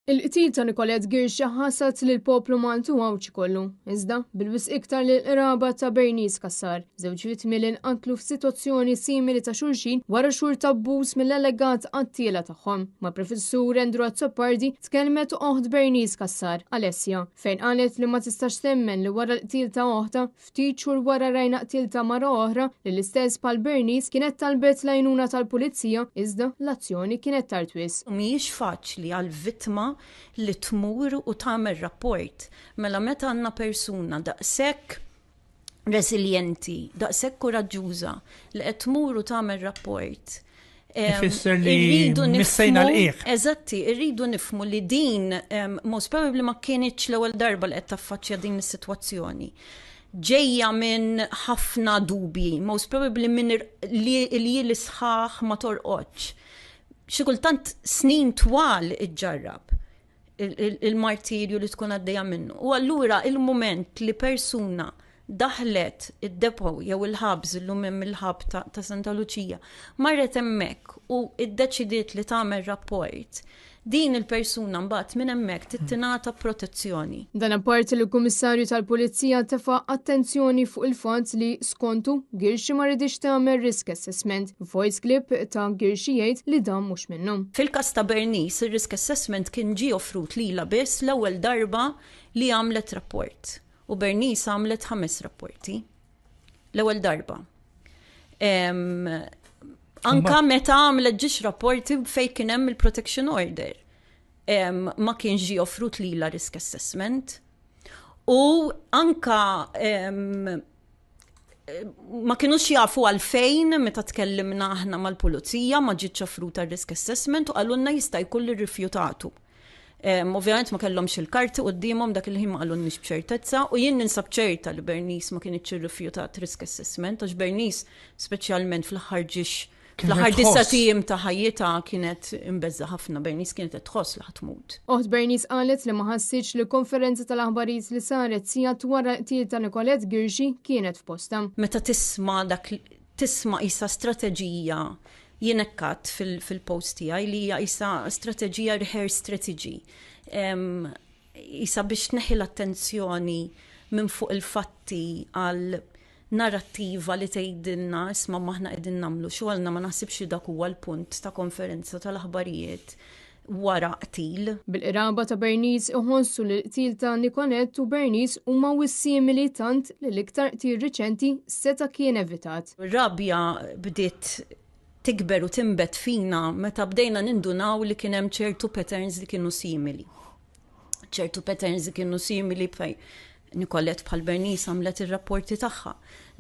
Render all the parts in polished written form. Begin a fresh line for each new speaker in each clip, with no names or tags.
Il-qtil ta' Nicolette Ghirxi ħasad lill-poplu Malti u Għawdxi kollu, iżda bil-wisq iktar lill-qraba ta' Bernice Cassar, żewġ vittmi li nqatlu f'sitwazzjoni simili ta' xulxin wara xhur ta' abbuż mill-allegat qattiela tagħhom. Mal-Professur Andrew Azzopardi tkellmet oħt Bernice Cassar, Alessia, fejn qalet li ma tistax temmen li wara l-qtil ta' oħtha, Ftit xhur wara rajna qtil ta' mara oħra li l-istess bħal Bernice kienet talbet l-għajnuna tal-pulizija iżda l-azzjoni kienet tard wisq.
Mhijiex faċli għal vittma li tmur u tagħmel rapport. Mela meta għandna persuna daqshekk reżiljenti, daqshekk kuraġġuża li qed tmur u tagħmel rapport,
Ifisser li missejna l-qiegħ.
Eżatti, irridu nifhmu li din most probably ma kienitx l-ewwel darba li qed taffaċċja din is-sitwazzjoni. Ġejja minn ħafna dubji, most probably minn li li sħaħ ma torqodx. Xi kultant snin twal iġġarrab il-martirju li tkun għaddejja minnu. U allura il-mument li persuna daħlet id-depo jew il-ħabs illum hemm il-ħab ta', ta Santa Luċija, marret hemmhekk u iddeċidiet li tagħmel rapport, din il-persuna mbagħad minn hemmhekk trid tingħata protezzjoni.
Dan apparti li l-Kummissarju tal-Pulizija tefa' attenzjoni fuq il-fatt li, skontu, Ghirxi ma riditx tagħmel risk assessment. Voice clip ta' Ghirxi jgħid li dan mhux minnu.
Fil-każ ta' Bernice, ir-risk assessment kien ġie offrut lilha biss l-ewwel darba li għamlet rapport. U Bernice għamlet ħames rapporti. L-ewwel darba. Anka meta għamlet ġiex rapporti fejn kien hemm il-protection order. Ma kienx ġie offrut lilha risk assessment. U anka ma kinux jafu għalfejn meta tkellimna aħna mal-pulizija ma ġietx offruta risk assessment u qalulna jista' jkun li rrifjutatu. Ovvjament ma kellhomx il-karti quddiemhom dak il-ħin ma qalulniex b'ċertezza u jien ninsab ċerta li Bernice ma kinitx irrifjutat risk assessment għax Bernice speċjalment fl-aħħar ġiex Fl-aħħar disat ijiem ta' ħajjitha kienet imbeżża' ħafna, Bernice kienet qed tħoss li ħa tmut.
Oħt Bernice qalet li ma ħassitx li l-konferenza tal-aħbarijiet li saret sigħat wara l-qtil ta' Nicolette Ghirxi kienet f'postha.
Meta tisma' dak tisma' qisha strateġija, jien hekk għedt fil-post tiegħi li hija qisha strateġija rehearsed strategy. Qisha biex tneħħi l-attenzjoni minn fuq il-fatti għal narrattiva li tgħidilna isma' m'aħna qegħdin nagħmlu xogħolna ma naħsibx li dak huwa l-punt ta' konferenza tal-aħbarijiet wara qtil.
Bil-qraba ta' Bernice iħossu li l-qtil ta' Nicolette u Bernice huma wisq simili tant li l-iktar qtil riċenti seta' kien evitat.
Ir-rabja bdiet tikber u tinbet fina meta bdejna nindunaw li kien hemm ċertu patterns li kienu simili. ċertu patterns li kienu simili fej Nicolette bħal Bernice għamlet ir-rapporti tagħha.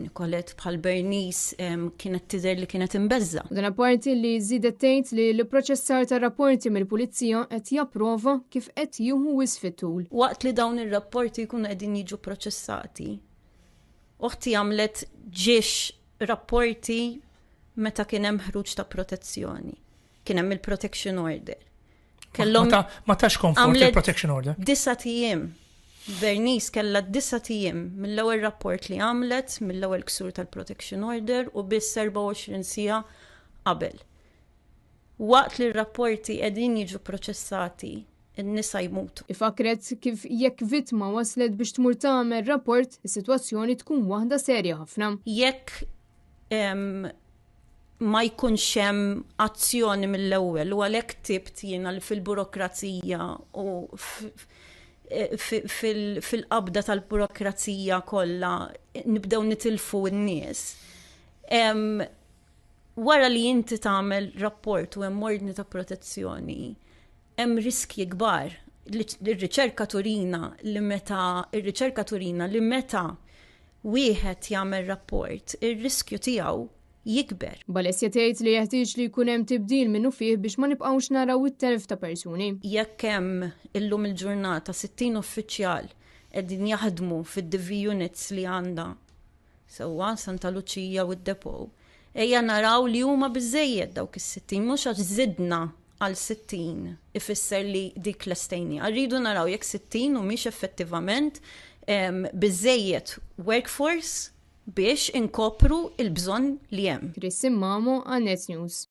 Nicolette bħal Bernice kienet tidher li kienet imbeżża.
Dan apparti li żiedet tgħid li l-ipproċessar tar-rapporti mill-pulizija qed japprova kif qed jieħu wisq fit-tul.
Waqt li dawn ir-rapporti jkunu qegħdin jiġu proċessati, oħti għamlet ġiex rapporti meta kien hemm ħruġ ta' protezzjoni. Kien hemm il-protection order.
Kellhom Ma tax komfort il-protection order.
Disat ijiem. Bernice kellha disat ijiem mill-ewwel rapport li għamlet, mill-ewwel ksur tal-protection order u biss 24 siegħa qabel. Waqt li r-rapporti qegħdin jiġu proċessati, in-nisa jmutu.
Ifakkret kif jekk vittma waslet biex tmur tagħmel rapport, is-sitwazzjoni tkun waħda serja ħafna.
Jekk ma jkunx hemm azzjoni mill-ewwel u għalhekk ktibt jiena li fil-burokrazija u fil-qabda tal-burokrazija kollha nibdew nitilfu n-nies. Wara li inti tagħmel rapport u hemm ordni ta' protezzjoni, hemm riskji kbar. Ir-riċerka turina li meta ir-riċerka turina li meta wieħed jagħmel rapport, ir-riskju tiegħu jikber.
Balessia tgħid li jeħtieġ li jkun hemm tibdil minnufih biex ma nibqgħux naraw it-telf ta' persuni.
Jekk hemm illum il-ġurnata 60 uffiċjal qegħdin jaħdmu fid-DV units li għandha sewwa Santa Luċija u d-Depot, ejja naraw li huma biżżejjed dawk is-60 mhux għax żidna għal 60 ifisser li dik lestejniha. Rridu naraw jekk 60 humiex effettivament biżżejjed workforce biex inkopru l-bżonn li hemm.
Chris Immamo għal Net News.